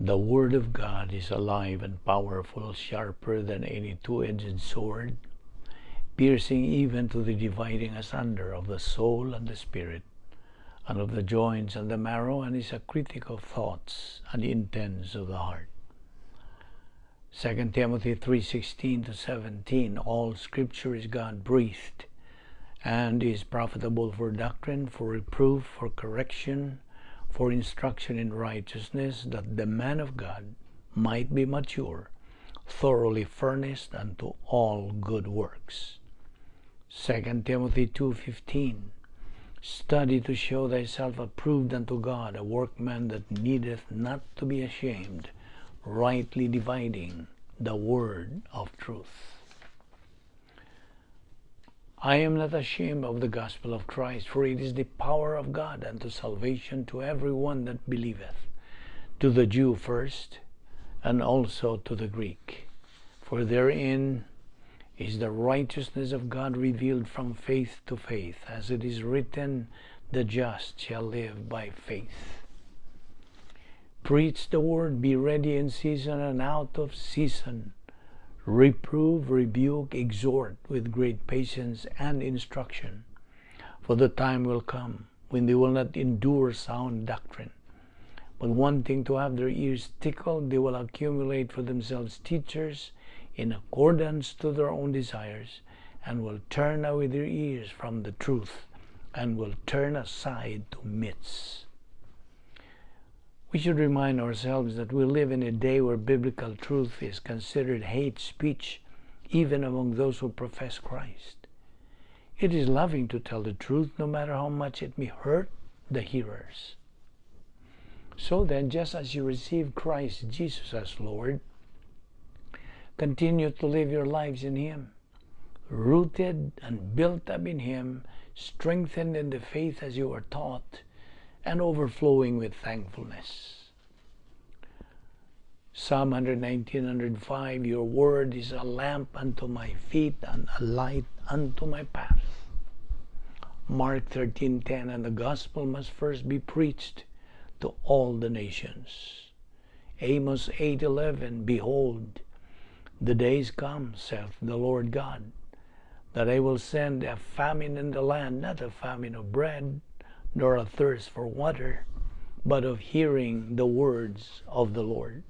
The Word of God is alive and powerful, sharper than any two-edged sword, piercing even to the dividing asunder of the soul and the spirit, and of the joints and the marrow, and is a critic of thoughts and intents of the heart. 2 Timothy 3:16 to 17. All Scripture is God-breathed and is profitable for doctrine, for reproof, for correction, for instruction in righteousness, that the man of God might be mature, thoroughly furnished unto all good works. 2 Timothy 2:15. Study to show thyself approved unto God, a workman that needeth not to be ashamed, rightly dividing the word of truth. I am not ashamed of the gospel of Christ, for it is the power of God unto salvation to every one that believeth, to the Jew first, and also to the Greek. For therein is the righteousness of God revealed from faith to faith, as it is written, "The just shall live by faith." Preach the word, be ready in season and out of season. Reprove, rebuke, exhort with great patience and instruction. For the time will come when they will not endure sound doctrine, but wanting to have their ears tickled, they will accumulate for themselves teachers in accordance to their own desires, and will turn away their ears from the truth, and will turn aside to myths. We should remind ourselves that we live in a day where biblical truth is considered hate speech, even among those who profess Christ. It is loving to tell the truth, no matter how much it may hurt the hearers. So then, just as you receive Christ Jesus as Lord, continue to live your lives in Him, rooted and built up in Him, strengthened in the faith as you are taught, and overflowing with thankfulness. Psalm 119, 105. Your word is a lamp unto my feet and a light unto my path. Mark 13:10. And the gospel must first be preached to all the nations. Amos 8:11. Behold, the days come, saith the Lord God, that I will send a famine in the land, not a famine of bread, nor a thirst for water, but of hearing the words of the Lord.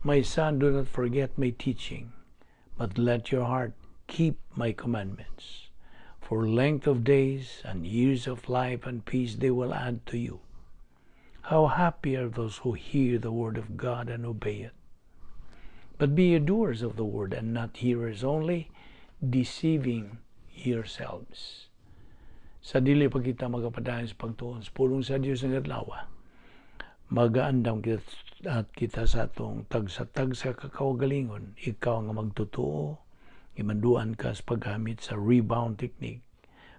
My son, do not forget my teaching, but let your heart keep my commandments. For length of days and years of life and peace they will add to you. How happy are those who hear the word of God and obey it. But be doers of the word and not hearers only, deceiving yourselves. Sa dili pa kita magapadayon sa pagtuon sa pulong sa Dios ng adlaw, magaandam kita at kita sa atong tagsa-tagsa kakaugalingon. Ikaw nga magtutuo, imanduan ka sa paggamit sa rebound technique.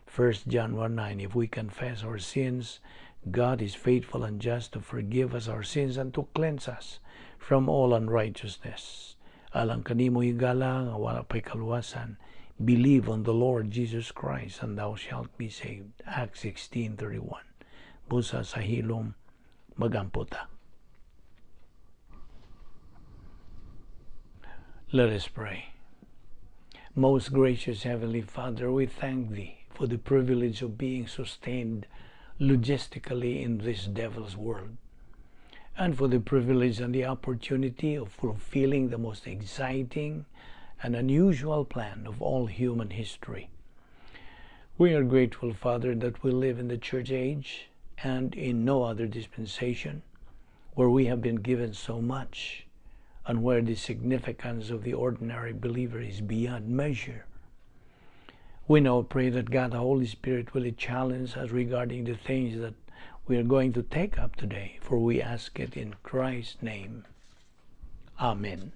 1 John 1:9. If we confess our sins, God is faithful and just to forgive us our sins and to cleanse us from all unrighteousness. Alang kanimo, higala nga wala pa'y kaluwasan, believe on the Lord Jesus Christ and thou shalt be saved. Acts 16:31. Busa sa hilom, magampo ta. Let us pray. Most gracious Heavenly Father, we thank Thee for the privilege of being sustained logistically in this devil's world, and for the privilege and the opportunity of fulfilling the most exciting and unusual plan of all human history. We are grateful, Father, that we live in the church age and in no other dispensation, where we have been given so much and where the significance of the ordinary believer is beyond measure. We now pray that God the Holy Spirit will challenge us regarding the things that we are going to take up today, for we ask it in Christ's name. Amen.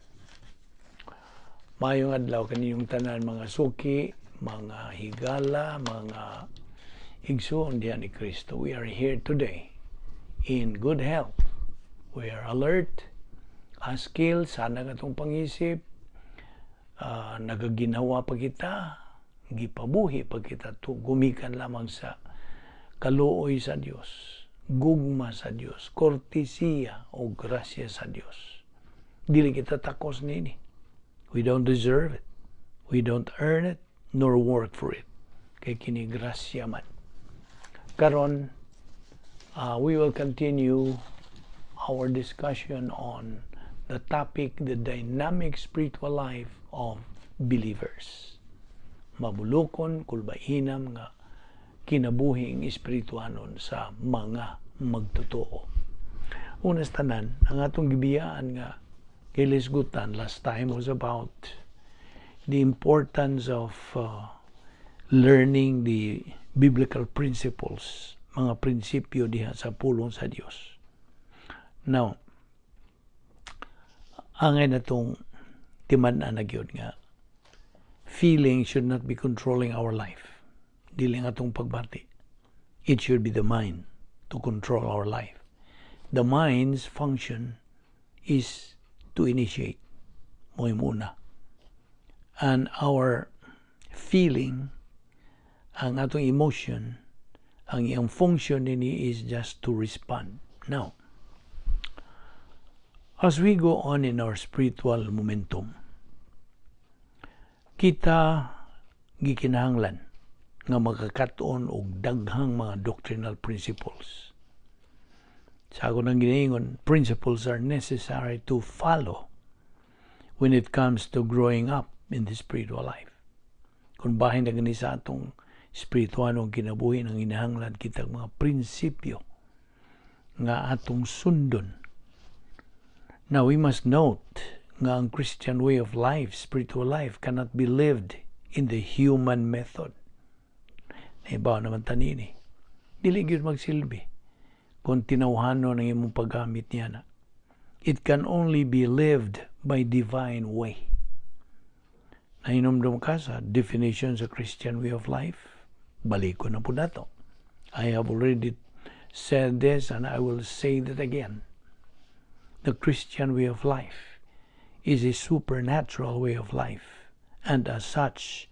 Maayong adlaw kaninyong tanan, mga suki, mga higala, mga igsuon diha ni Kristo. We are here today in good health. We are alert, askil, sanag atong pangisip, nagaginhawa pa kita, gipabuhi pa kita, gumikan lamang sa kaluoy sa Dios. Gugma sa Dios, kortesiya o grasya sa Dios. Dili kita takos nini. We don't deserve it. We don't earn it nor work for it. Kay kini grasya man. Karon, we will continue our discussion on the topic, the dynamic spiritual life of believers. Mabulokon, kulbahinam nga kinabuhing espirituanon sa mga magtotoo. Una sa tanan, ang atong gibiyaan nga gilisgutan last time was about the importance of learning the biblical principles, mga prinsipyo diha sa pulong sa Dios. Now, angay natong timan-an na gyud nga feeling should not be controlling our life. Dili ang atong pagbati. It should be the mind to control our life. The mind's function is to initiate. Mo'y muna. And our feeling, ang atong emotion, ang iyang function nini is just to respond. Now, as we go on in our spiritual momentum, kita gikinahanglan nga makakaton og daghang mga doctrinal principles. Sa ako nang giniingon, principles are necessary to follow when it comes to growing up in the spiritual life. Kung bahin na gani sa atong spiritualong kinabuhi, nang inahanglan kitang mga prinsipyo nga atong sundon. Now, we must note nga ang Christian way of life, spiritual life, cannot be lived in the human method. Naibaw naman tanini. Dili gyud magsilbi kung tinawhanon ang imong paggamit niya na. It can only be lived by divine way. Nahinomdom ka sa definition sa Christian way of life? Balik ko na po nato. I have already said this and I will say that again. The Christian way of life is a supernatural way of life, and as such,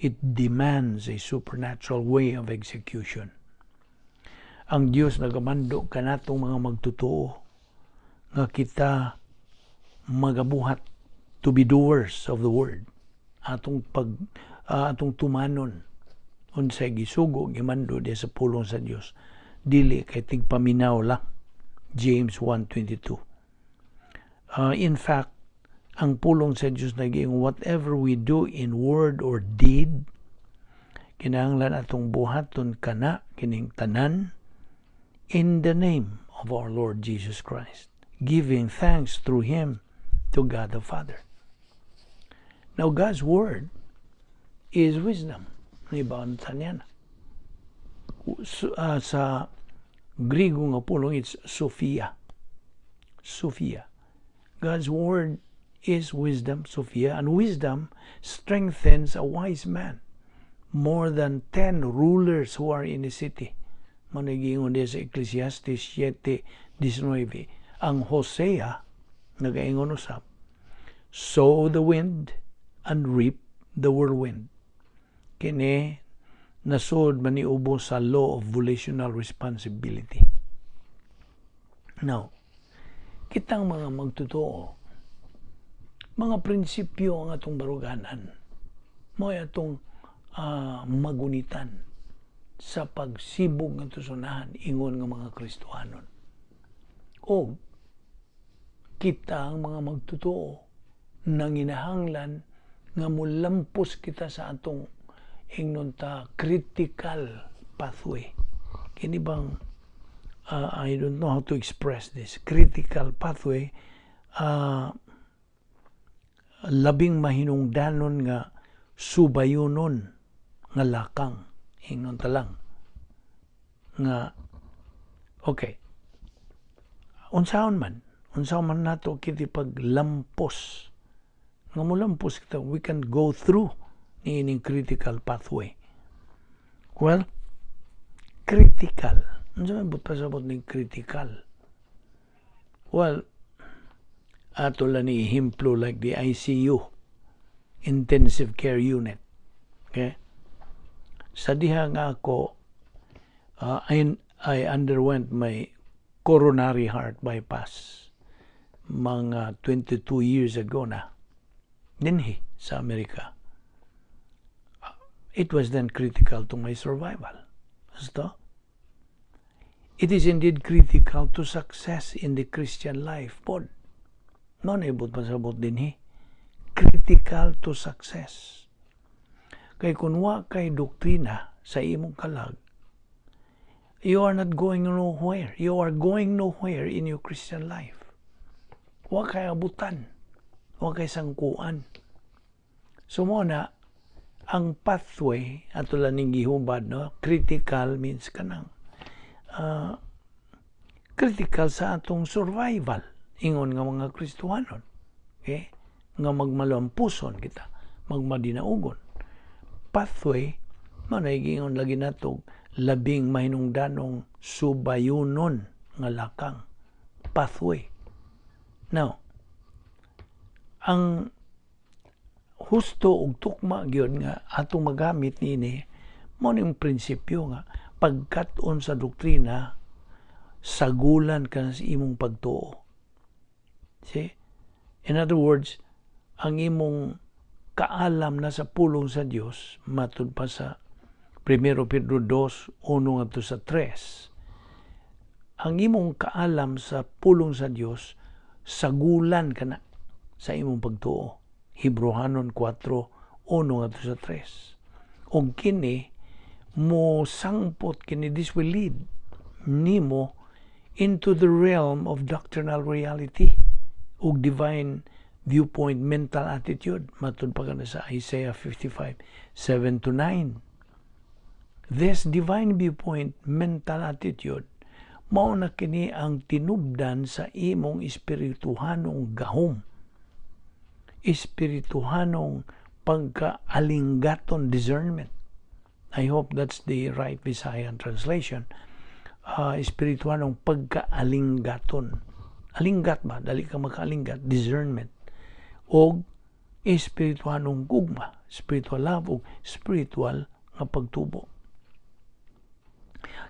it demands a supernatural way of execution. Ang Dios nagamando kanatong mga magtotoo nga kita magabuhat, to be doers of the word. Atong pag atong tumanon unsay gisugo, gimando diya sa pulong sa Dios. Dili kay tigpaminaw lang. James 1:22. In fact, ang pulong sa Dios naging whatever we do in word or deed, kinahanglan atong buhaton kana kining tanan in the name of our Lord Jesus Christ, giving thanks through him to God the Father. Now, God's word is wisdom. Iba niya na. Sa Grigo nga pulong, it's Sophia. Sophia. God's word is wisdom, Sophia, and wisdom strengthens a wise man more than 10 rulers who are in the city. Managingon diya sa Ecclesiastes 7:19. Ang Hosea, nagaingon usab, "Sow the wind and reap the whirlwind." Kini nasod man niubo sa law of volitional responsibility. Now, kitang mga magtotoo, mga prinsipyo ang atong baruganan. Mo'y atong magunitan sa pagsibog ng tusunahan ingon nga mga Kristohanon. O kita ang mga magtotoo nanginahanglan nga mulampos kita sa atong, ingnon ta, critical pathway. Kini bang I don't know how to express this critical pathway, labing mahinungdanon nga subayunon nga lakang, ingnon ta lang nga, okay, unsaon man nato kiti paglampos nga mulampos kita, we can go through niining critical pathway? Well, critical, unsa man but pasabot ning critical? Well, ato lang ni ehemplo, like the ICU, intensive care unit, okay? Sa diha nga ako I underwent my coronary heart bypass mga 22 years ago na dinhi sa Amerika. It was then critical to my survival. Basta? It is indeed critical to success in the Christian life pod. Mao na ibot pasabot dinhi. Critical to success. Kay kung wa kay doktrina sa imong kalag, you are not going nowhere. You are going nowhere in your Christian life. Wa kay abutan. Wa kay sangkuan. So mao na ang pathway ato lang ning gihubad, no? Critical means kanang critical sa atong survival ingon nga mga Kristohanon, okay, nga magmalampuson kita, magmadinaugon. Pathway mao na giingon lagi nato, labing mahinungdanong subayunon nga lakang, pathway. Now, ang husto ug tukma gyud nga atong magamit niini mao ning prinsipyo nga pagkat-on sa doktrina, sagulan ka sa imong pagtuo. See? In other words, ang imong kaalam na sa pulong sa Dios, matud pa sa 1 Pedro 2, 1 ngadto sa 3, ang imong kaalam sa pulong sa Dios, sagulan ka na sa imong pagtuo. Hebreohanon 4, 1 ngadto sa 3. Og kini mo sangpot kini, this will lead nimo into the realm of doctrinal reality ug divine viewpoint mental attitude, matud pa kana sa Isaiah 55, 7 to 9. This divine viewpoint mental attitude, mao na kini ang tinubdan sa imong espirituhanong gahom, espirituhanong pagkaalinggaton, discernment. I hope that's the right Visayan translation. Espirituhanong pagkaalinggaton, alinggat ba, dali ka makaalinggat, discernment, og espirituhanong gugma, spiritual love ug spiritual nga pagtubo.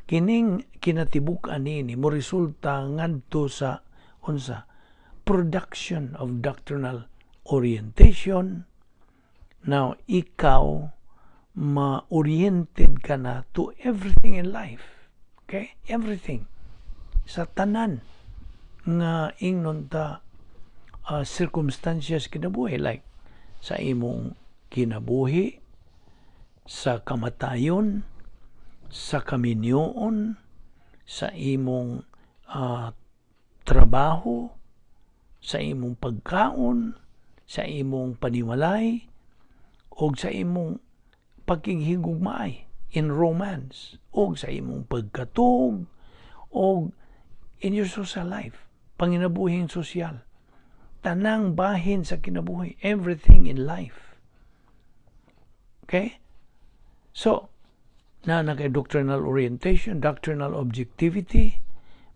Kining kinatibuk-an niini mo resulta ngadto sa unsa? Production of doctrinal orientation. Now, ikaw ma-oriented ka na to everything in life. Okay? Everything. Sa tanan nga ingnon ta circumstances kinabuhi, like sa imong kinabuhi, sa kamatayon, sa kaminyoon, sa imong trabaho, sa imong pagkaon, sa imong panimalay, o sa imong pagkighigugmaay in romance, o sa imong pagkatug, o in your social life, panginabuhing sosyal. Tanang bahin sa kinabuhi, everything in life. Okay? So, na kay doctrinal orientation, doctrinal objectivity,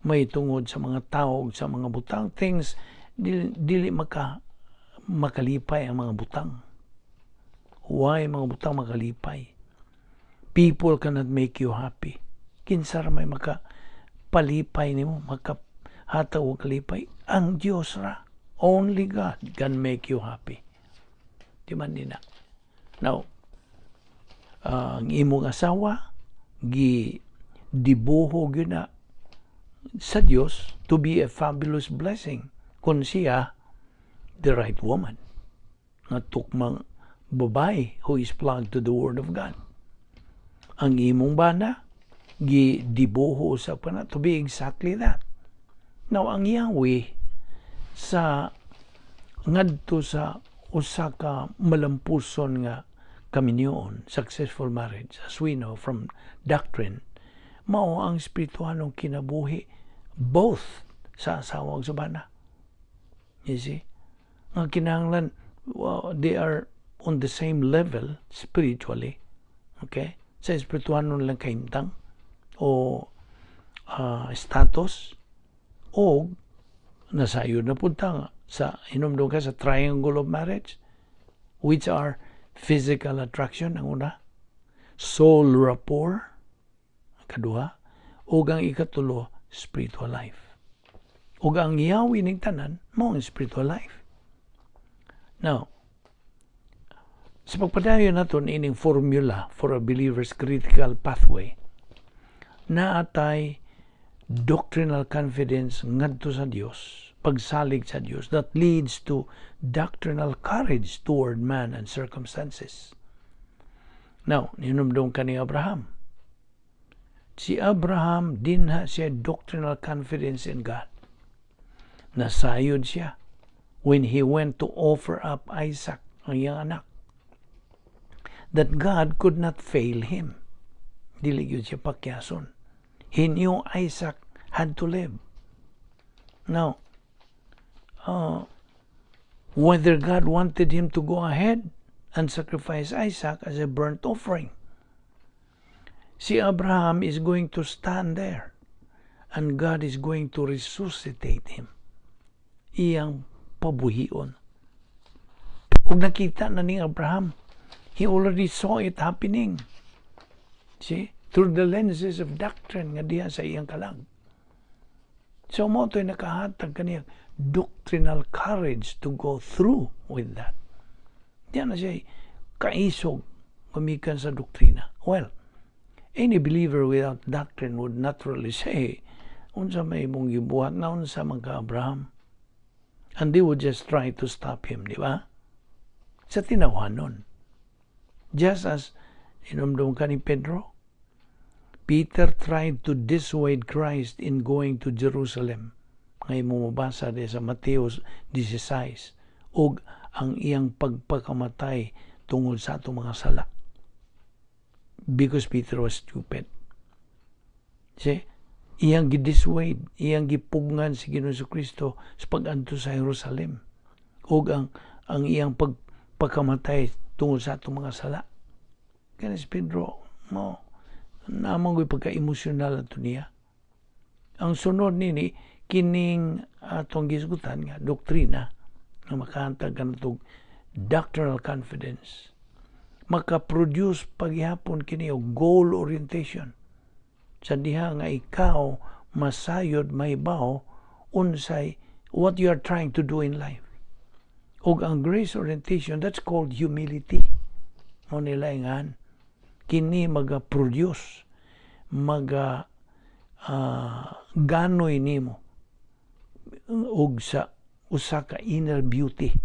may tungod sa mga tao, sa mga butang, things, dili makalipay ang mga butang. Why mga butang makalipay? People cannot make you happy. Kinsa ra may maka palipay nimo, makahatag og kalipay? Ang Dios ra. Only God can make you happy. Di man nina? Now, ang imong asawa gi dibuho gyud na sa Dios to be a fabulous blessing kung siya the right woman nga tukmang babae who is plugged to the Word of God. Ang imong bana gi dibuho sa pana to be exactly that. Now, ang Yahweh sa ngadto sa usa ka malampuson nga kaminyoon, successful marriage, as we know from doctrine, mao ang espirituhanong kinabuhi both sa asawa ug sa bana. You see? Nga kinahanglan well, they are on the same level spiritually. Okay? Sa espirituhanon lang kahimtang o status o nasayod na punta nga sa hinumdum ka sa triangle of marriage, which are physical attraction ang una, soul rapport ang kaduha, Ug ang ikatulo, spiritual life. Ug ang yawi ning tanan mao ang spiritual life. Now, sa pagpadayon nato ining formula for a believer's critical pathway, naatay doctrinal confidence ngadto sa Dios, pagsalig sa Dios that leads to doctrinal courage toward man and circumstances. Now, ninumdum ka ni Abraham. Si Abraham, dinha siya doctrinal confidence in God. Nasayod siya when he went to offer up Isaac, ang iyang anak, that God could not fail him. Dili gyud siya pakyason. He knew Isaac had to live. Now, whether God wanted him to go ahead and sacrifice Isaac as a burnt offering. Si Abraham is going to stand there and God is going to resuscitate him. Iyang pabuhion. Ug nakita na ni Abraham, he already saw it happening. See? Through the lenses of doctrine nga diha sa iyang kalag. So mao to'y nakahatag kaniya doctrinal courage to go through with that. Diyan na siya kaisog gumikan sa doktrina. Well, any believer without doctrine would naturally say, "Unsa may imong gibuhat na? Unsa man ka, Abraham?" And they would just try to stop him, di ba? Sa tinawanon. Just as, inumdum ka ni Pedro, Peter tried to dissuade Christ in going to Jerusalem. Ngayon mo mabasa di sa Mateo 16 ug ang iyang pagpakamatay tungod sa atong mga sala. Because Peter was stupid. See? Iyang gidissuade, iyang gipugngan si Ginoong Kristo sa pag-adto sa Jerusalem. Ug ang iyang pagpakamatay tungod sa atong mga sala. Kaya si Pedro, mo, namang ko'y pagka-emosyonal ato niya. Ang sunod nini, kining atong gisgutan nga doktrina nga makahatag kanatog doctrinal confidence, maka-produce paghihapon kini og goal orientation sa diha nga ikaw masayod, mahibaw unsay what you are trying to do in life. Ug ang grace orientation, that's called humility mo nila ingan. Kini maga-produce, maga ganoy nimo og sa usa ka inner beauty,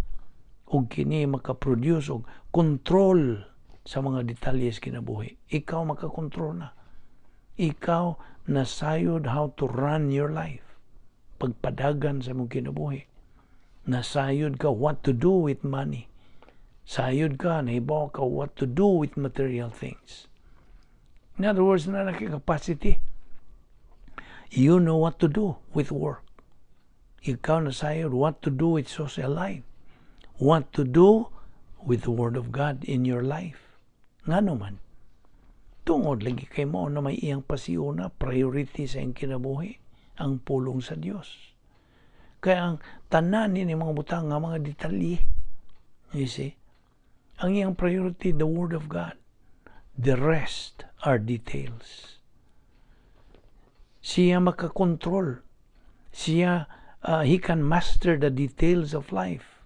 ug kini maka-produce og control sa mga detalye sa kinabuhi. Ikaw makakontrol na. Ikaw nasayod how to run your life, pagpadagan sa imong kinabuhi. Nasayod ka what to do with money. Sayod ka, nahibaw ka what to do with material things. In other words, na capacity. You know what to do with work. Ikaw nasayod what to do with social life. What to do with the Word of God in your life. Ngano man? Tungod lagi kay mao na may iyang pasiuna, priority sa iyang kinabuhi, ang pulong sa Dios. Kaya ang tanan ni mga butang nga mga detalye, you see, ang iyang priority, the Word of God. The rest are details. Siya makakontrol. Siya, he can master the details of life.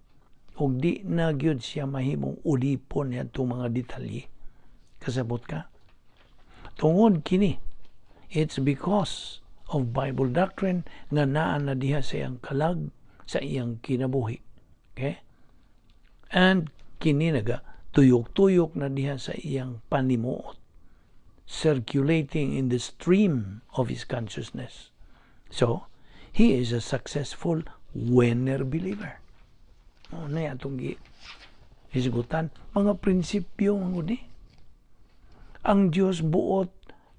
Ug di na gyud siya mahimong ulipon niadtong mga detalye. Kasabot ka? Tungod kini, it's because of Bible doctrine nga naa na diha sa iyang kalag, sa iyang kinabuhi. Okay? And kini naga tuyok-tuyok na diha sa iyang panimuot, circulating in the stream of his consciousness. So, he is a successful winner believer. O, na atong gi hisgutan mga prinsipyo man gud ni. Ang Dios buot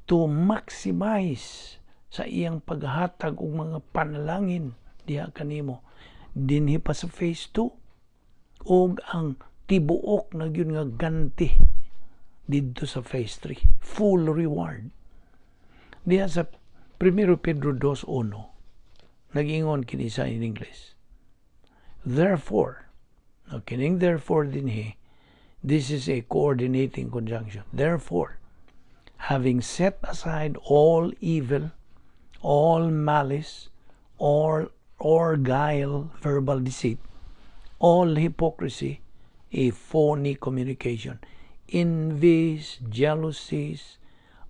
to maximize sa iyang paghatag og mga panalangin diha kanimo dinhi pa sa phase 2 ug ang tibuok na gyud nga ganti didto sa phase 3, full reward. Diha sa 1 Pedro 2:1, nag-ingon kini sa in English, "Therefore." No, kining "therefore" dinhi, this is a coordinating conjunction. "Therefore, having set aside all evil All malice, all or guile, verbal deceit, all hypocrisy, a phony communication, envies, jealousies,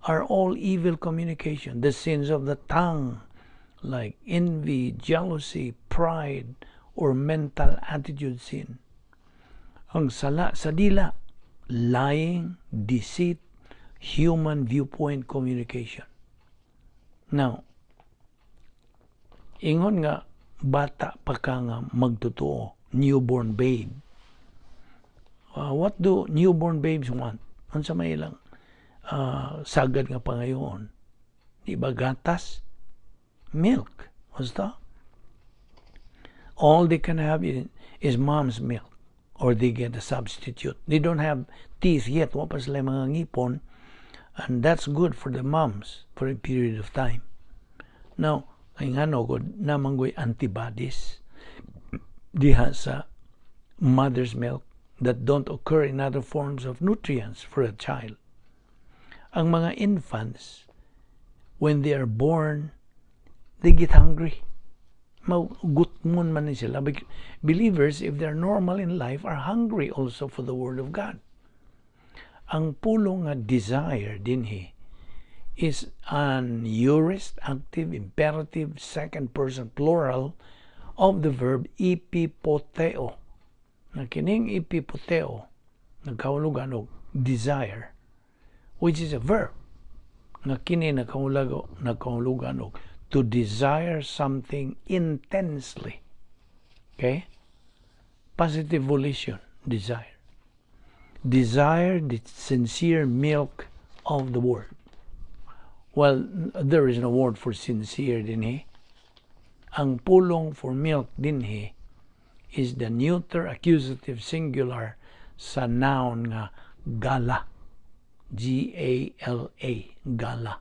are all evil communication. The sins of the tongue, like envy, jealousy, pride, or mental attitude sin. Ang sala sa dila, lying, deceit, human viewpoint communication. Now, ingon nga bata pa ka nga magtotoo, newborn babe. What do newborn babes want? Unsa may ilang sagad nga pangayoon? Di ba gatas? Milk. What's that? All they can have is mom's milk or they get a substitute. They don't have teeth yet. Wa pa sila mga ngipon. And that's good for the moms for a period of time. Now, kay ngano gud naa man goy antibodies diha sa mother's milk that don't occur in other forms of nutrients for a child. Ang mga infants, when they are born, they get hungry. Magutmon man ni sila. Believers, if they're normal in life, are hungry also for the Word of God. Ang pulong nga desire dinhi is an aorist, active, imperative, second person plural of the verb epipoteo. Na kining epipoteo, nagkahulugan og desire, which is a verb. Nga kini nagkahulugan og to desire something intensely. Okay? Positive volition, desire. Desire the sincere milk of the Word. Well, there is no word for sincere dinhi. Ang pulong for milk dinhi is the neuter accusative singular sa noun nga gala. Gala, gala.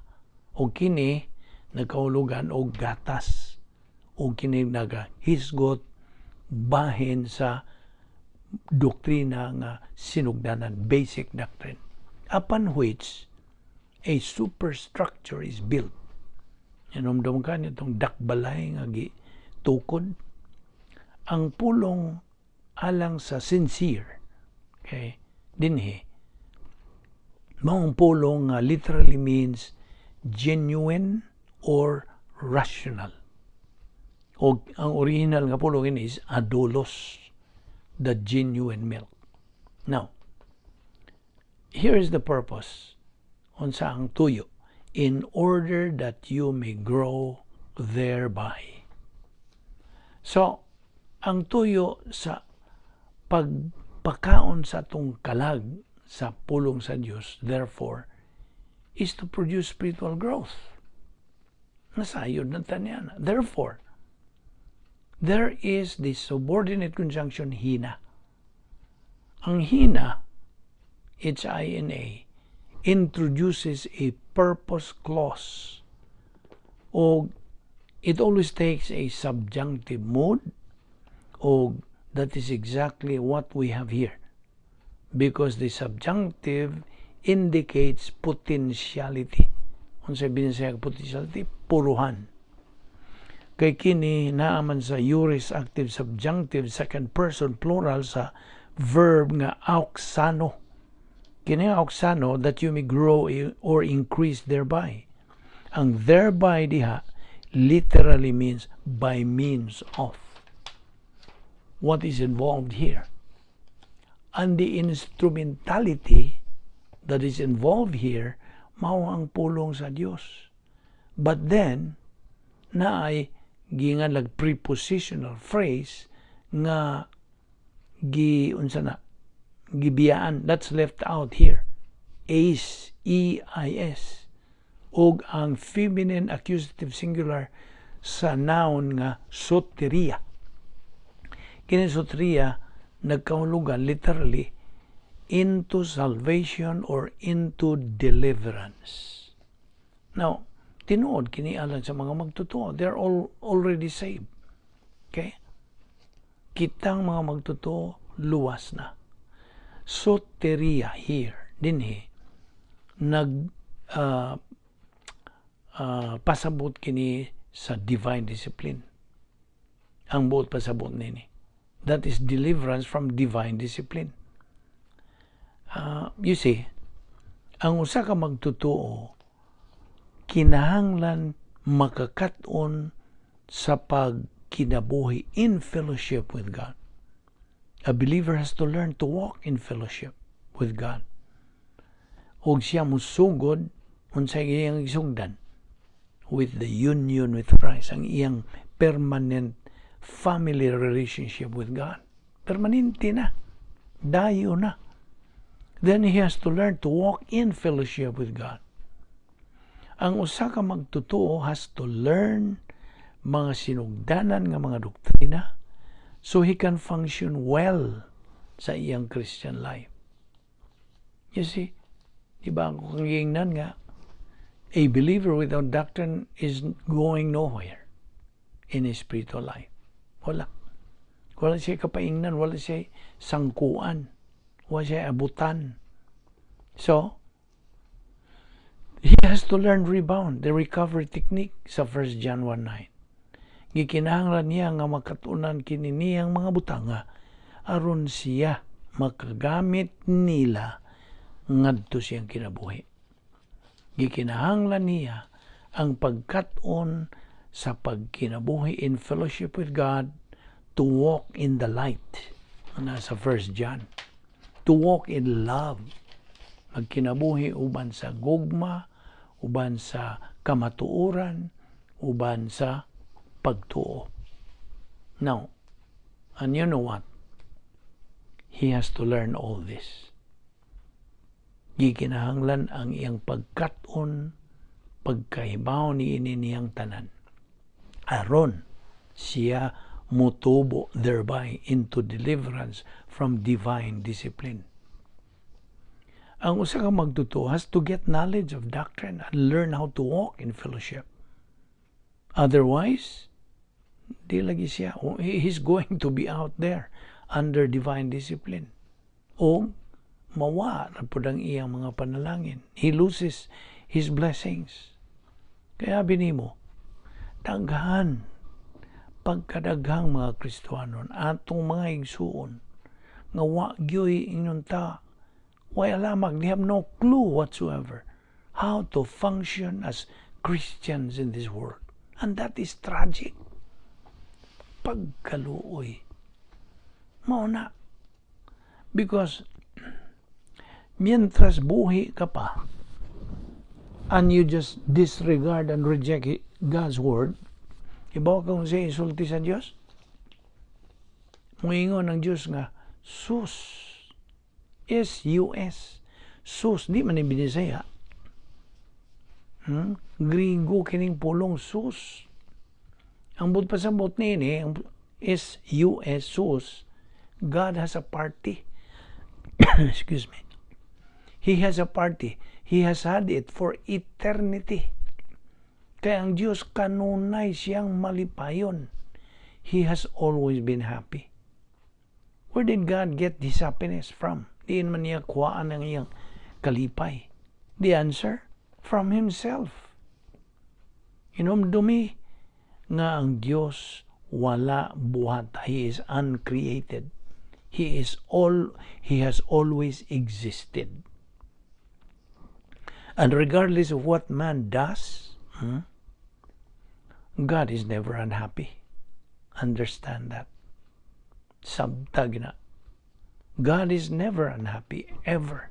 O kini nagkahulugan og gatas. O kini nagahisgot bahin sa doktrina nga sinugdanan, basic doctrine, upon which a superstructure is built. Inomdom ka nitong dakbalay nga gitukod. Ang pulong alang sa sincere, okay, dinhi, maong pulong nga literally means genuine or rational. O ang original nga pulong ini is adolos, the genuine milk. Now, here is the purpose unsa ang tuyo: in order that you may grow thereby. So, ang tuyo sa pagpakaon sa atong kalag sa pulong sa Dios, therefore, is to produce spiritual growth. Nasayod na ta niyan. Therefore, there is the subordinate conjunction hina. Ang hina, hina, introduces a purpose clause. O it always takes a subjunctive mode, o that is exactly what we have here. Because the subjunctive indicates potentiality. Unsa binisaya potentiality? Puruhan. Kay kini naaman sa aorist active subjunctive second person plural sa verb nga auxano. Kini auxano, that you may grow or increase thereby. Ang thereby diha literally means by means of. What is involved here? And the instrumentality that is involved here, mao ang pulong sa Dios. But then, naay ginganlag prepositional phrase nga gi unsa na gibiyaan, that's left out here, eis, e i s, ug ang feminine accusative singular sa noun nga soteria. Kini soteria nagkahulugan literally into salvation or into deliverance. Now, tinuod kini alang sa mga magtotoo. They're all already saved. Okay? Kitang mga magtotoo, luwas na. Soteria here, dinhi, nag Pasabot kini sa divine discipline. Ang buot pasabot nini. That is deliverance from divine discipline. You see, ang usa ka magtotoo kinahanglan makakat-on sa pagkinabuhi in fellowship with God. A believer has to learn to walk in fellowship with God. Og siya musugod unsay iyang gisugdan with the union with Christ, ang iyang permanent family relationship with God. Permanente na. Dayo na. Then he has to learn to walk in fellowship with God. Ang usa ka magtotoo has to learn mga sinugdanan nga mga doktrina so he can function well sa iyang Christian life. You see, di ba ang kung nga, a believer without doctrine is going nowhere in his spiritual life. Wala. Wala siya kapaingnan, wala siya sangkuan, wala siya abutan. So, he has to learn rebound, the recovery technique sa 1 John 1:9. Gikinahanglan niya nga makatunan kini niyang mga butanga aron siya makagamit nila ngadto siyang kinabuhi. Gikinahanglan niya ang pagkat-on sa pagkinabuhi in fellowship with God, to walk in the light. Nasa 1 John. To walk in love. Magkinabuhi uban sa gugma, uban sa kamatuoran, uban sa pagtuo. Now, and you know what? He has to learn all this. Gikinahanglan ang iyang pagkat-on, pagkahibaw ni ini niyang tanan. Aron siya mutubo thereby into deliverance from divine discipline. Ang usa ka magtotoo has to get knowledge of doctrine and learn how to walk in fellowship. Otherwise, di lagi siya. He's going to be out there under divine discipline. O mawa na pud ang iyang mga panalangin. He loses his blessings. Kaya binimo, daghan pagkadaghang mga Kristohanon atong mga igsuon nga wa gyoy ingon ta way alamag. They have no clue whatsoever how to function as Christians in this world, and that is tragic. Pagkaluoy mao na, because mientras buhi ka pa and you just disregard and reject God's word, ibaw kung siya insulti sa Diyos. Muingon ang Diyos nga, sus, S-U-S, sus, di man ni Binisaya. Grigo kining pulong sus. Ang buot pasabot niini, ang S-U-S, sus, God has a party. Excuse me. He has a party. He has had it for eternity. Kaya ang Diyos kanunay siyang malipayon. He has always been happy. Where did God get his happiness from? Diin man niya kuhaan ang iyang kalipay? The answer, from Himself. Hinumdumi nga ang Diyos wala buhat. He is uncreated. He has always existed. And regardless of what man does, God is never unhappy. Understand that. Sabtag na. God is never unhappy, ever.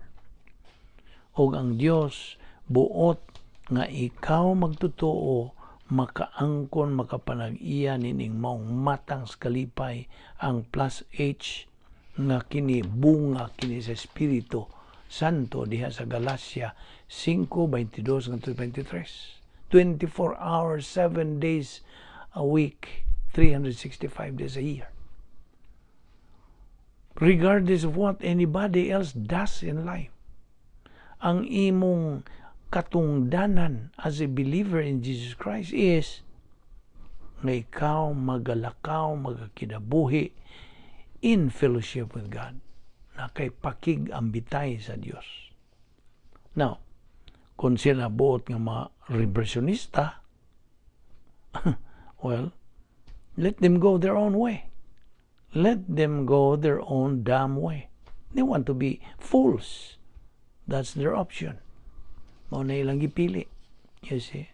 Og ang Dios buot nga ikaw magtotoo makaangkon, makapanag-iya nining maong matang sa kalipay, ang plus H nga kini bunga kini sa Espiritu Santo diha sa Galacia 5:22 ngadto 23. 24 hours, 7 days a week, 365 days a year, regardless of what anybody else does in life, ang imong katungdanan as a believer in Jesus Christ is nga ikaw magalakaw, magakinabuhi in fellowship with God na kay pakig ambitay sa Dios. Now, Kung sila buot nga mga reversionista, well, let them go their own way. Let them go their own damn way. They want to be fools. That's their option. Mao na ilang gipili. You see?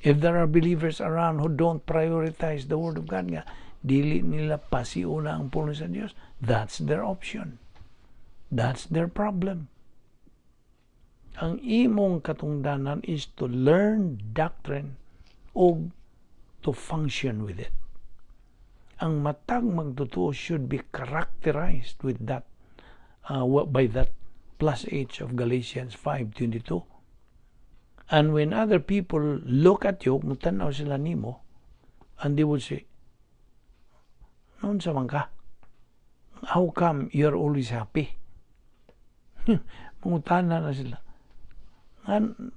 If there are believers around who don't prioritize the Word of God nga, dili nila pasiuna ang pulong sa Dios, that's their option. That's their problem. Ang imong katungdanan is to learn doctrine o to function with it. Ang matag magtotoo should be characterized with that by that plus H of Galatians 5:22. And when other people look at you, mutanaw sila nimo, and they would say, "Unsa man ka? How come you're always happy?" Mangutana na sila.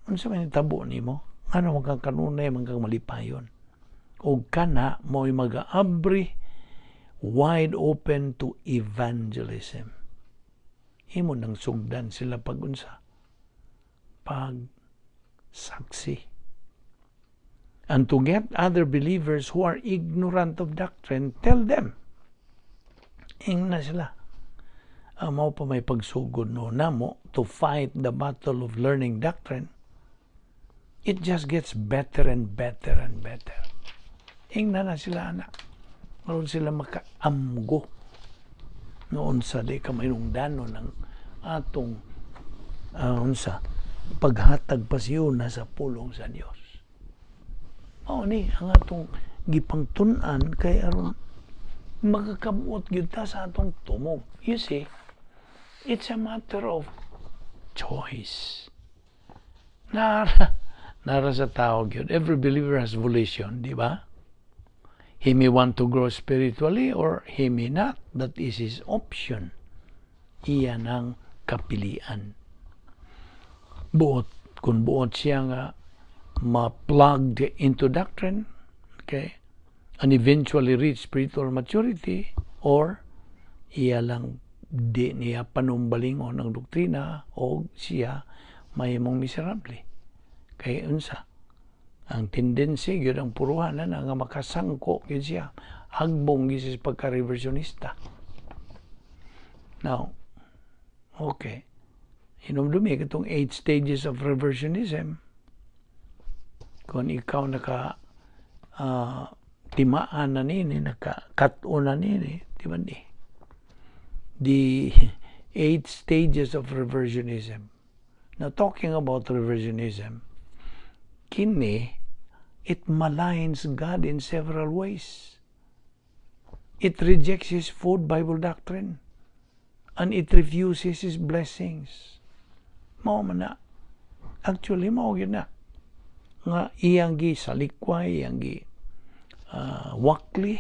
Unsa man tabo nimo? Ngano man kang kanunay man kang malipayon? Og kana mo'y mag-aabri wide open to evangelism. Imo nang sugdan sila pag-unsa? Pag saksi. And to get other believers who are ignorant of doctrine, tell them. Ingna sila. Mao pa may pagsugod no namo to fight the battle of learning doctrine. It just gets better and better and better. Ingna na sila ana. Aron sila makaamgo noon sa di ka mainungdanon ng atong unsa paghatag pasiyuna sa pulong sa Dios. Mao ni ang atong gipangtun-an kay aron makakabuot gyud ta sa atong tumong. You see, it's a matter of choice. Nara sa tao gyud. Every believer has volition, di ba? He may want to grow spiritually or he may not. That is his option. Iyan ang kapilian. Buot, kung buot siya nga ma-plugged into doctrine, okay, and eventually reach spiritual maturity, or iya lang di niya panumbalingon ang doktrina o siya mahimong miserable. Kay unsa? Ang tendency gyud ang puruhan na nga makasangko gyud siya, hagbong gyud siya sa pagka-reversionista. Now, okay. Hinumdumi itong eight stages of reversionism. Kung ikaw naka timaan na nini, naka kat-on na nini, di ba di? The eight stages of reversionism. Now, talking about reversionism, kini, it maligns God in several ways. It rejects His food Bible doctrine and it refuses His blessings. Mao man na. Actually, mao gyud na. Nga iyang gi salikway, iyang gi wakli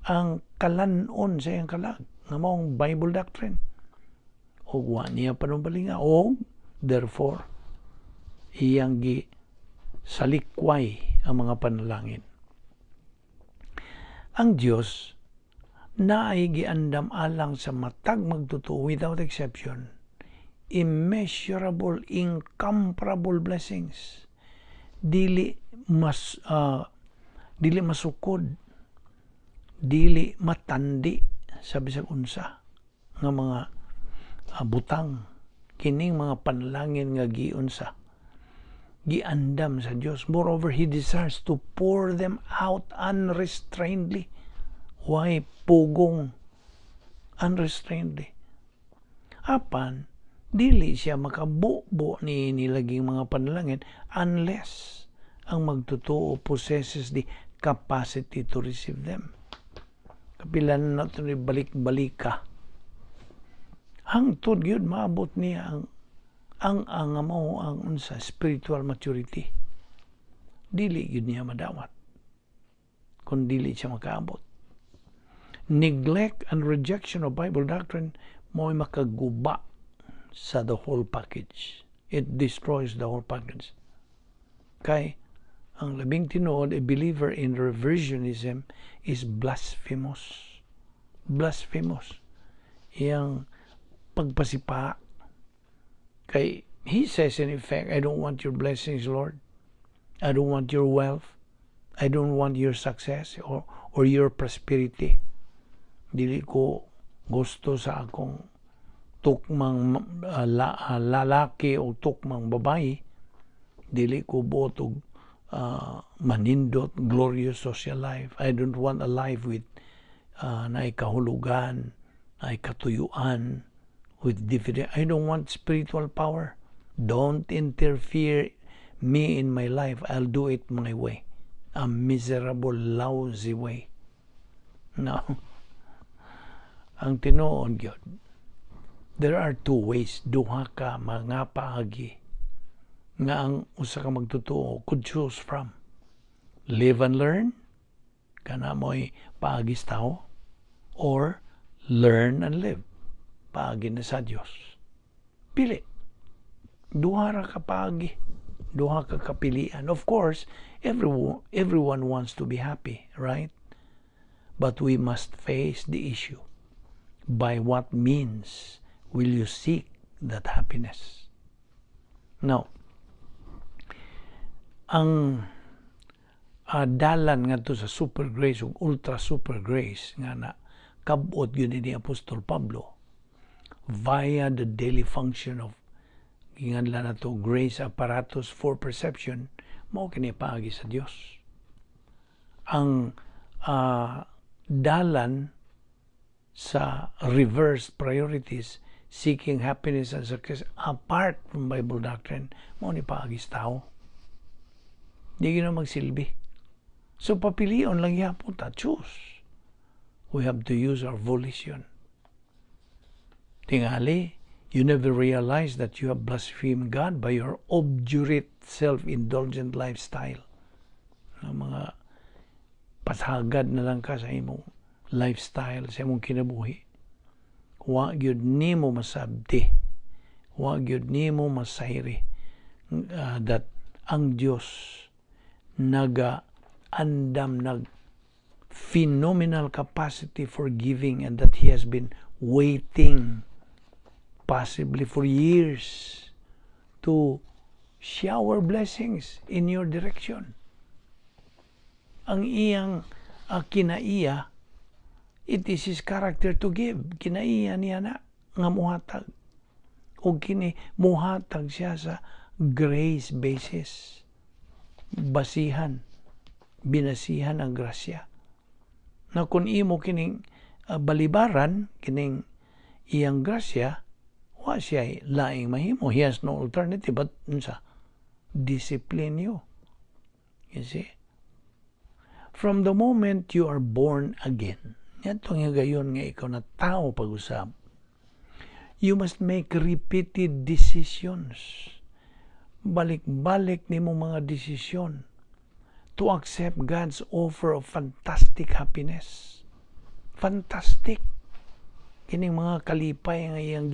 ang kalanon sa iyang kalag nga maong Bible doctrine. O wa niya panumbalinga o therefore iyang gi salikway ang mga panalangin. Ang Dios naay giandam alang sa matag magtotoo without exception, immeasurable, incomparable blessings. Dili masukod, dili matandi sa bisag unsa nga mga butang kining mga panalangin nga giunsa giandam sa Dios. Moreover, He desires to pour them out unrestrainedly. Why pugong unrestrainedly? Apan, dili siya makabubo ni nilaging mga panalangin unless ang magtotoo possesses the capacity to receive them. Kapilan na ito ni balik-balik ka. Hangtod gyud maabot niya ang mao ang unsa spiritual maturity. Dili gyud niya madawat kung dili siya makaabot. Neglect and rejection of Bible doctrine mo'y makaguba sa the whole package. It destroys the whole package. Kay ang labing tinuod, a believer in reversionism is blasphemous. Blasphemous. Iyang pagpasipa kay He says in effect, "I don't want your blessings, Lord. I don't want your wealth. I don't want your success or your prosperity. Dili ko gusto sa akong tukmang lalaki o tukmang babae. Dili ko buot og manindot, glorious social life. I don't want a life with naay kahulugan, naay katuyuan, with different. I don't want spiritual power. Don't interfere me in my life. I'll do it my way. A miserable, lousy way." No. Ang tinuod gyud, there are two ways, duha ka mga paagi nga ang usa ka magtotoo could choose from. Live and learn, kana mo'y paagi sa tao, or learn and live, paagi na sa Dios. Pili. Duha ra ka paagi. Duha ka kapilian. Of course, everyone wants to be happy, right? But we must face the issue. By what means will you seek that happiness? Now, ang dalan ngadto sa super grace ug ultra super grace nga na kabot gyud ni Apostol Pablo via the daily function of ginganlan nato grace apparatus for perception, mao kini paagi sa Dios. Ang dalan sa reverse priorities, seeking happiness and success apart from Bible doctrine, mao ni paagi sa tao. Di gyud magsilbi. So papilion lang gyapon ta, choose. We have to use our volition. Tingali, you never realize that you have blasphemed God by your obdurate, self-indulgent lifestyle. Nga mga pasagad na lang ka sa imong lifestyle, sa imong kinabuhi. Wa gyud nimo masabti. Wa gyud nimo masayri that ang Dios naga andam nag phenomenal capacity for giving and that He has been waiting possibly for years to shower blessings in your direction. Ang iyang kinaiya, it is His character to give. Kinaiya niya na nga muhatag. O kini muhatag siya sa grace basis. Basihan, binasihan ang grasya. Na kung imo kining balibaran, kining iyang grasya, wa siya laing mahimo. He has no alternative but unsa? Discipline you. You see? From the moment you are born again, yatong higayon nga ikaw na tao pag-usab, you must make repeated decisions. Balik-balik nimo mga desisyon to accept God's offer of fantastic happiness. Fantastic. Kining mga kalipay nga iyang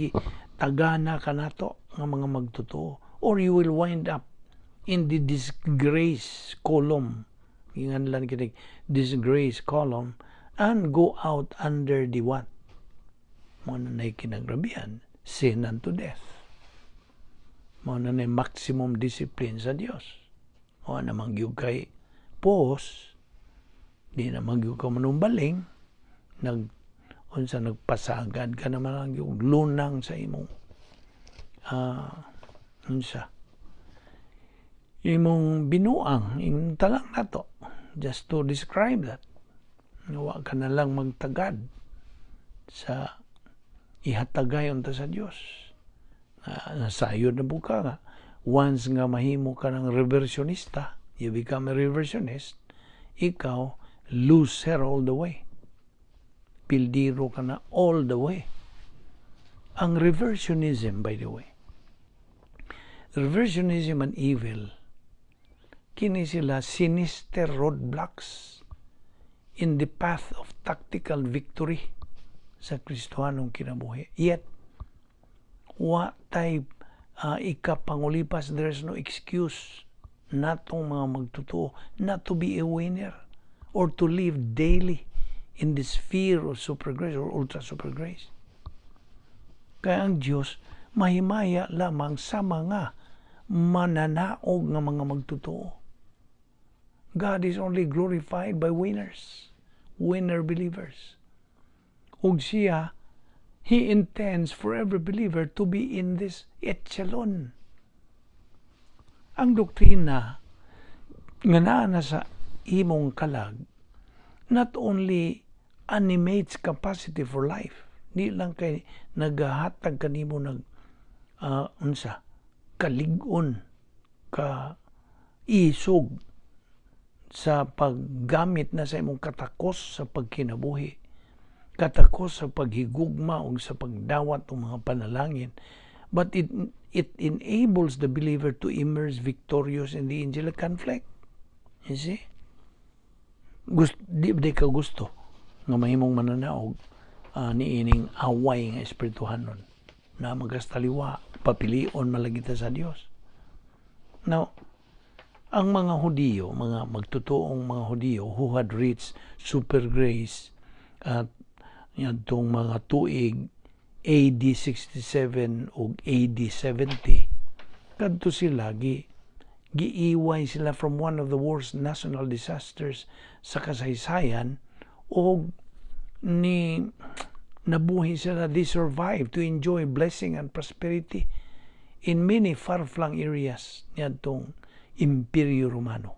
tagana kanato nga mga magtotoo. Or you will wind up in the disgrace column. Inganlan kinig disgrace column and go out under the what? Mao na na'y kinagrabihan, sin unto death. Mao na na'y maximum discipline sa Dios. O naman gyud kay pos, di naman gyud ka manumbaling, nag unsa, nagpasagad ka naman ang gyud lunang sa imong unsa imong binuang imong talang nato, just to describe that. Wa ka na lang magtagad sa ihatagay unta sa Dios. Nasayod na buka nga once nga mahimo ka ng reversionista, you become a reversionist, ikaw loser all the way, pildiro ka na all the way. Ang reversionism, by the way, reversionism and evil, kini sila sinister roadblocks in the path of tactical victory sa Kristohanong kinabuhi. Yet, wa tay ikapangulipas, there's no excuse natong mga magtotoo not to be a winner or to live daily in the sphere of super grace or ultra super grace. Kaya ang Diyos, Mahimaya lamang sa mga mananaog nga mga magtotoo. God is only glorified by winners, winner believers. Ug siya, He intends for every believer to be in this echelon. Ang doktrina nga naa na sa imong kalag not only animates capacity for life, di lang kay nagahatag kanimo nag unsa kalig-on, ka isog sa paggamit na sa imong katakos sa pagkinabuhi, katakos sa paghigugma ug sa pagdawat og mga panalangin, but it enables the believer to emerge victorious in the angelic conflict. You see? Gusto, di ka gusto nga mahimong mananaog niining away nga espirituhanon na magastaliwa, papilion malagita sa Dios. Now, ang mga Hudiyo, mga magtotoong mga Hudiyo who had reached super grace at yadtong mga tuig AD 67 ug AD 70, kadto sila giiway sila from one of the worst national disasters sa kasaysayan og ni nabuhi sila. They survived to enjoy blessing and prosperity in many far-flung areas niadtong Imperyo Romano.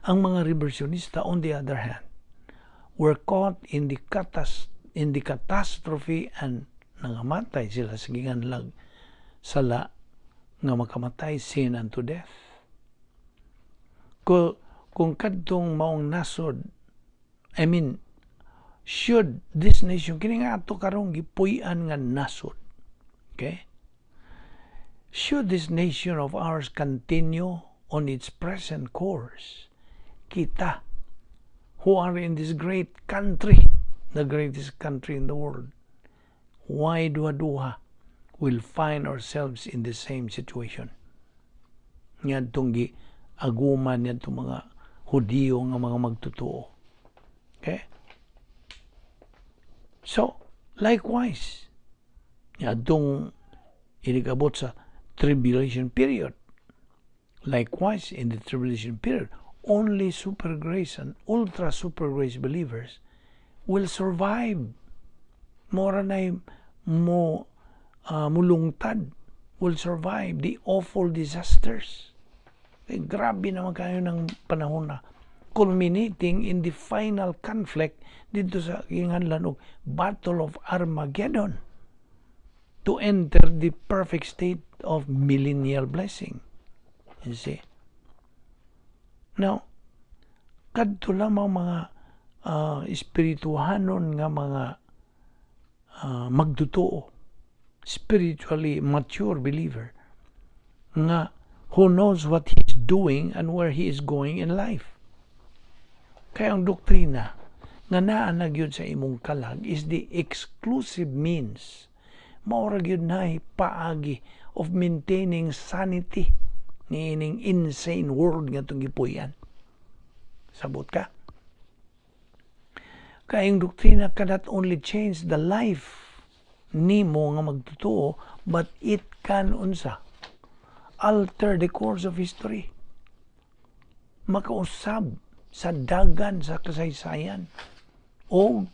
Ang mga reversionista, on the other hand, were caught in the catastrophe and nangamatay sila sa giganlag sala nga makamatay, sin unto death. Kung kadtong maong nasod, I mean, should this nation, kini nga ato karong gipuy-an nga nasod, okay? Should this nation of ours continue on its present course, kita, who are in this great country, the greatest country in the world, why duha-duha will find ourselves in the same situation? Ngadtong gi aguman niadtong mga Hudiyo nga mga magtotoo. Okay? So, likewise, niadtong inigabot sa tribulation period. Likewise, in the tribulation period, only super grace and ultra super grace believers will survive. Mora na mo mulungtad, will survive the awful disasters. Eh, grabe naman kayo ng panahon na culminating in the final conflict dito sa ginganlan og Battle of Armageddon to enter the perfect state of millennial blessing. You see? Now, kadto lamang mga espirituhanon nga mga magtotoo, spiritually mature believer, nga who knows what he's doing and where he is going in life. Kaya ang doktrina nga naa na gyud sa imong kalag is the exclusive means, maura gyud na paagi of maintaining sanity niining insane world nga itong gipuy-an. Sabot ka? Kaya ang doktrina cannot only change the life nimo nga magtotoo, but it can unsa alter the course of history. Makausab sa dagan sa kasaysayan o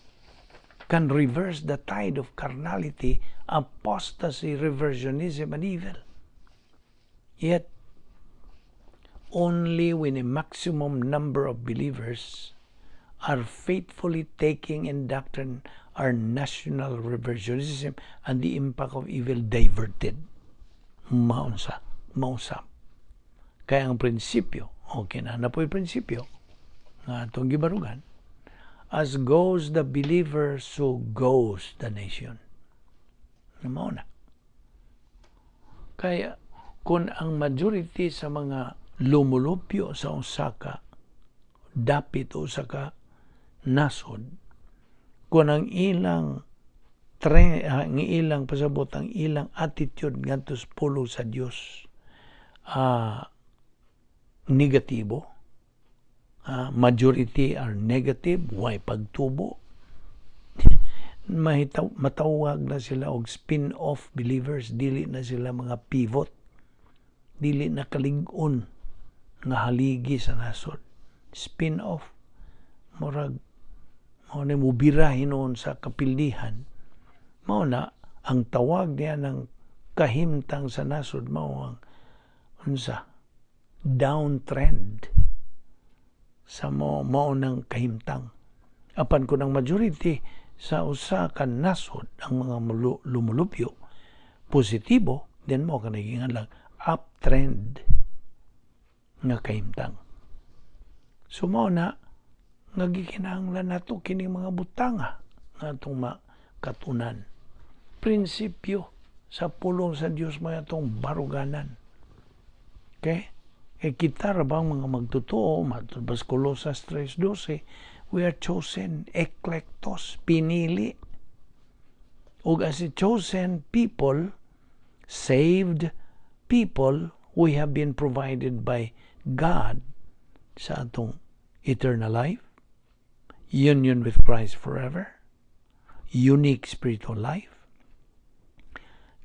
can reverse the tide of carnality, apostasy, reversionism, and evil. Yet, only when a maximum number of believers are faithfully taking in doctrine are national reversionism and the impact of evil diverted. Maunsa, mausap. Kaya ang prinsipyo, okay na na po'y prinsipyo, nga atong gibarugan, as goes the believer, so goes the nation. Mao na. Kaya kung ang majority sa mga lumulupyo sa usa ka dapit o usa ka nasod, kung ang ilang ang ilang pasabot, ang ilang attitude ngadto sa pulong sa Dios negatibo, majority are negative, way pagtubo. Mahitaw, matawag na sila og spin-off believers, dili na sila mga pivot, dili na kalig-on nga haligi sa nasod. Spin-off, murag mao na mubira hinuon sa kapildihan. Mao na ang tawag niya ng kahimtang sa nasod, mao ang unsa, downtrend sa mao ng kahimtang. Apan kun ang majority sa usa ka nasod, ang mga lumulupyo positibo, then mao ka lang uptrend nga kahimtang. So mao na nga gikinahanglan nato kining mga butanga nga atong makatunan. Prinsipyo sa pulong sa Dios mga atong baruganan. Okay? Kay kita ra bang mga magtotoo, matod ba sa Colosas 3:12, we are chosen, eklektos, pinili. Ug as a chosen people, saved people, we have been provided by God sa atong eternal life, union with Christ forever, unique spiritual life,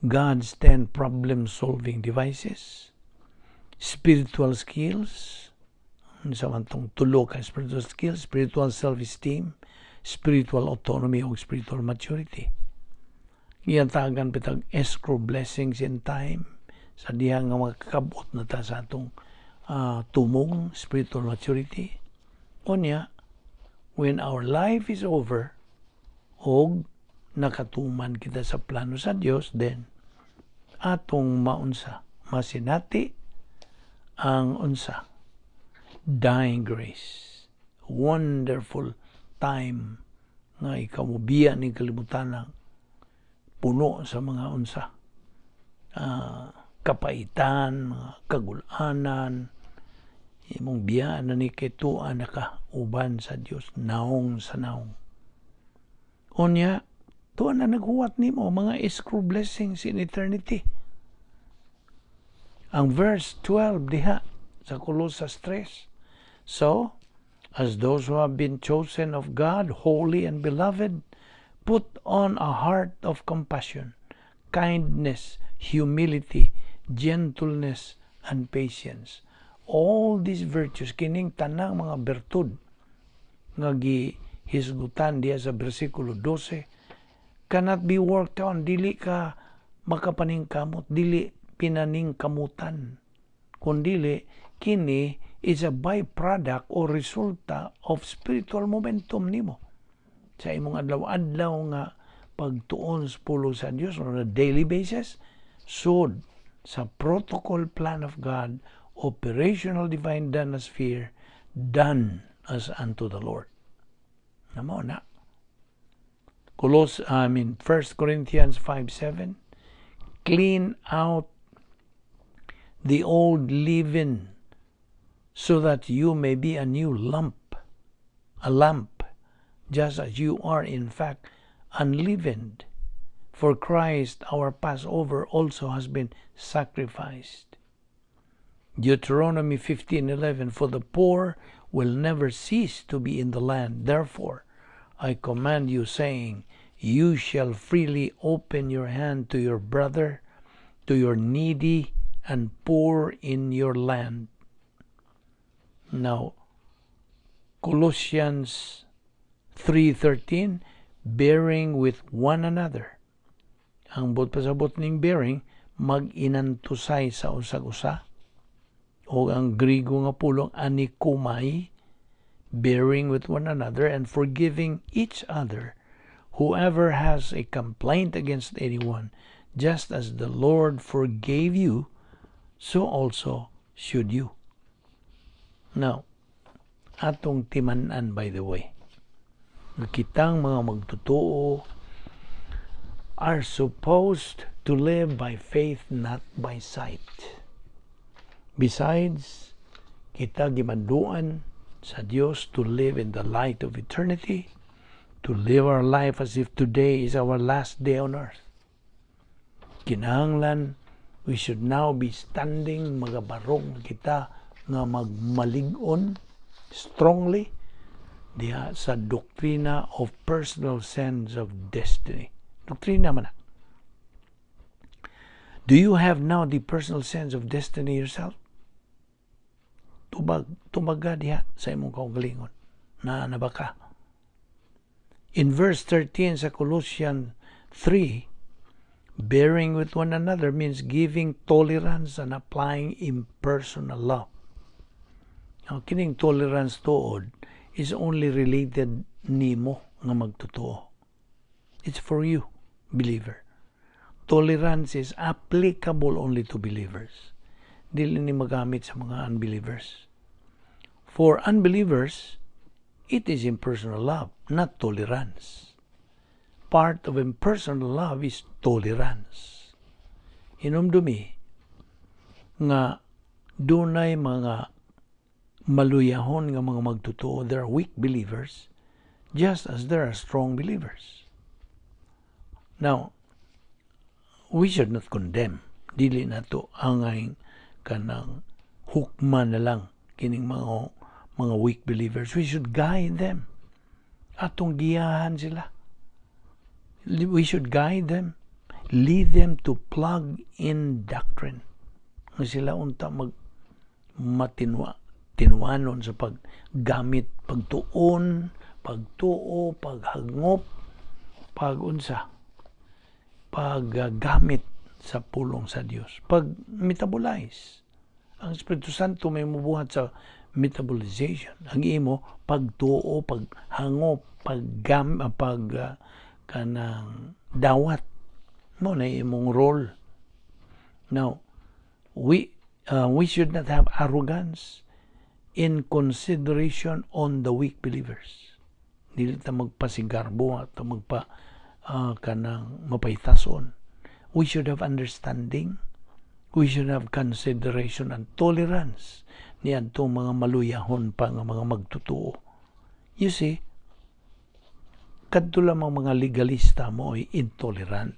God's 10 problem-solving devices, spiritual skills, sa man tong tulo ka spiritual skills, spiritual self-esteem, spiritual autonomy, o spiritual maturity. Giyantagan bitag escrow blessings in time sa diha nga makakabot na ta sa atong tumong spiritual maturity. Unya, when our life is over, og nakatuman kita sa plano sa Dios, then atong maunsa, masinati ang unsa, dying grace. Wonderful time nga ikaw mobiya ni kalibutan ang puno sa mga unsa, kapaitan, mga kagulanan, imong biyaan na ni kay tuwa na ka uban sa Dios naong sa naong. Unya, tuwa na naghuwat nimo mga escrow blessings in eternity. Ang verse 12 diha sa Colosas 3. "So, as those who have been chosen of God, holy and beloved, put on a heart of compassion, kindness, humility, gentleness, and patience." All these virtues, kining tanang mga bertud nga gihisgutan diya sa bersikulo 12, cannot be worked on, dili ka makapaningkamot, dili pinaningkamutan. Kundili, kini is a byproduct or resulta of spiritual momentum nimo sa imong adlaw-adlaw nga pagtuon sa pulong sa Dios on a daily basis, sud sa protocol plan of God, operational divine danosphere, done as unto the Lord. Namo na. I mean, 1 Corinthians 5:7, "Clean out the old leaven so that you may be a new lump, a lump, just as you are in fact unleavened. For Christ, our Passover, also has been sacrificed." Deuteronomy 15:11, "For the poor will never cease to be in the land. Therefore, I command you, saying, you shall freely open your hand to your brother, to your needy and poor in your land." Now, Colossians 3:13, "bearing with one another." Ang buot pasabot ning bearing, mag-inantusay sa usag-usa. O ang Grigo nga pulong, anikomai, bearing with one another and forgiving each other, whoever has a complaint against anyone, just as the Lord forgave you, so also should you. Now, atong timan-an, by the way, kitang mga magtotoo are supposed to live by faith, not by sight. Besides, kita gimanduan sa Dios to live in the light of eternity, to live our life as if today is our last day on earth. Kinahanglan, we should now be standing, magabarong kita nga magmalig-on strongly Diha sa doktrina of personal sense of destiny. Doktrina man na. Do you have now the personal sense of destiny yourself? Tubag, tubaga diha sa imong kaugalingon. Naa na ba ka? In verse 13 sa Colossians 3, bearing with one another means giving tolerance and applying impersonal love. Now, kining tolerance tuod is only related nimo nga magtotoo. It's for you, believer. Tolerance is applicable only to believers. Dili ni magamit sa mga unbelievers. For unbelievers, it is impersonal love, not tolerance. Part of impersonal love is tolerance. Hinumdumi nga dunay mga maluyahon nga mga magtotoo. There are weak believers, just as there are strong believers. Now, we should not condemn. Dili nato angay kanang hukman na lang kining mga weak believers. We should guide them. Atong giyahan sila. We should guide them. Lead them to plug in doctrine. Nga sila unta mag matinwa tinuanon sa paggamit, pagtuon, pagtuo, paghangop, pagunsa, paggamit sa pulong sa Dios, pag metabolize. Ang Espiritu Santo may mubuhat sa metabolization. Ang imo pagtuo, paghangop, paggam, pag kanang dawat mo na imong role. Now, we should not have arrogance in consideration on the weak believers. Dili ta magpasigarbo at magpa kanang mapaytason. We should have understanding. We should have consideration and tolerance niadtong mga maluyahon pa nga mga magtotoo. You see, kadto lamang mga legalista mo ay intolerant.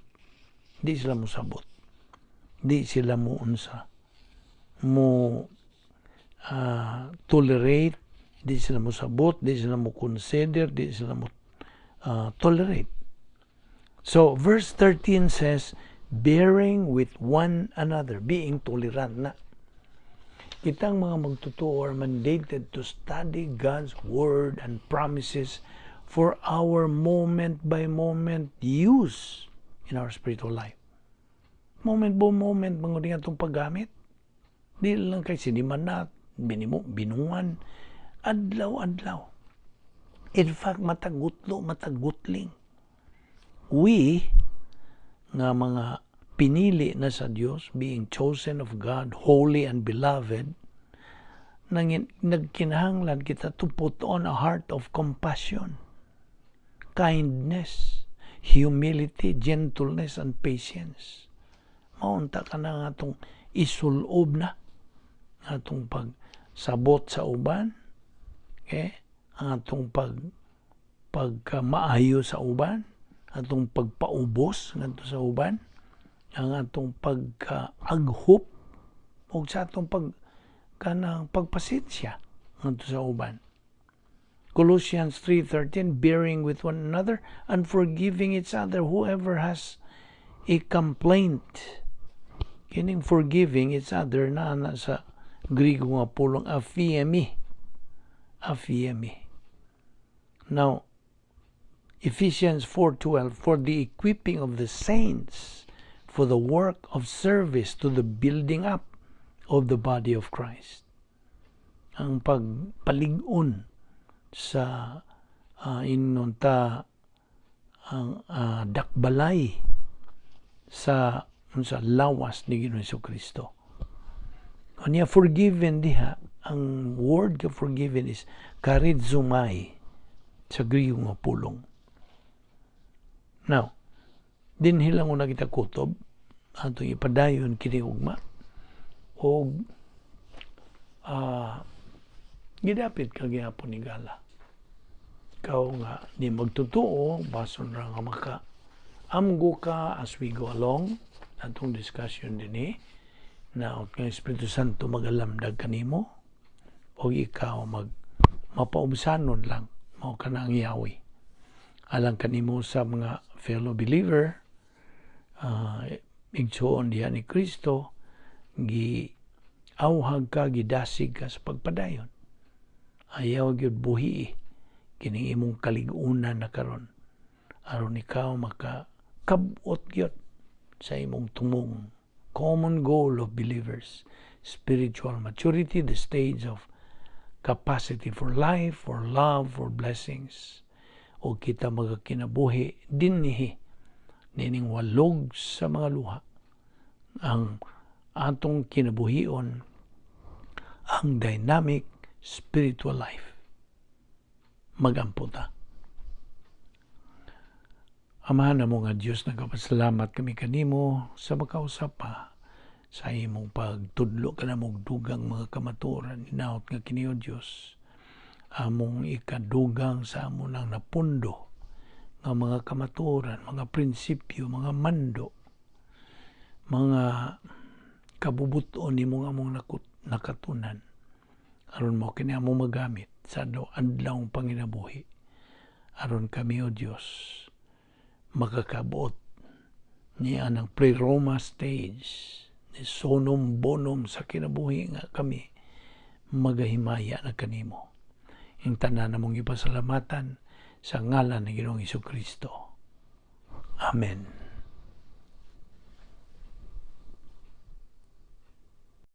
Di sila mo sabot. Di sila mo unsa mo tolerate, di sila mo sabot, di sila mo consider, di sila mo tolerate. So, verse 13 says, bearing with one another, being tolerant na. Kitang mga magtotoo are mandated to study God's Word and promises for our moment by moment use in our spiritual life. Moment by moment, mga atong paggamit. Di lang kay sinimanat, binimo, binungan, adlaw-adlaw. In fact, matagutlo, matagutling. We, nga mga pinili na sa Dios, being chosen of God, holy and beloved, nangin, nagkinahanglan kita to put on a heart of compassion, kindness, humility, gentleness, and patience. Maunta ka na nga atong isulob na atong pagsabot sa uban, okay? Ang atong pagkamaayo sa uban, atong pagpaubos ngadto sa uban, ang atong pagkaaghop ug sa atong pag kanang pagpasensya ngadto sa uban. Colossians 3:13, bearing with one another and forgiving each other, whoever has a complaint. Kining forgiving each other na sa Griego nga pulong aphiemi. Aphiemi. Now, Ephesians 4:12, for the equipping of the saints for the work of service to the building up of the body of Christ. Ang pagpalig-on sa ingon ta ang dakbalay sa lawas ni Ginoong Kristo. Unya forgiven diha, ang word ka forgiven is charizomai sa Griego nga pulong. Now, dinhi lang una kita kutob atong ipadayon kini ugma og gidapit ka gihapon ni gala. Ikaw nga di magtotoo, bason ra nga maka amgo ka as we go along atong discussion dinhi na nga Espiritu Santo magalamdag kanimo o ikaw mag mapaubsanon lang. Mao kana ang Yahweh. Alang kanimo sa mga fellow believer, igsuon diha ni Kristo, gi awhag ka, gidasig ka sa pagpadayon. Ayaw gyud buhi kining imong kalig-unan na karon aron ikaw makakabot gyud sa imong tumong. Common goal of believers: spiritual maturity, the stage of capacity for life, for love, for blessings. O kita magakinabuhi dinhi nining walog sa mga luha, ang atong kinabuhion ang dynamic spiritual life. Magampo ta. Amahan namo nga Dios, nagapasalamat kami kanimo sa makausap pa sa imong pagtudlo kanamo dugang mga kamatuoran. Hinaot nga kini, O Dios, among ikadugang sa amo nang napundo nga mga kamatuoran, mga prinsipyo, mga mando, mga kabubuton nimo nga among nakatunan aron mo kini among magamit sa adlaw panginabuhi, aron kami, O Dios, makakabuot ni anang pleroma stage ni summum bonum sa kinabuhi nga kami magahimaya na kanimo. Ing tanan namong ipasalamatan sa ngalan ni Ginoong Kristo. Amen.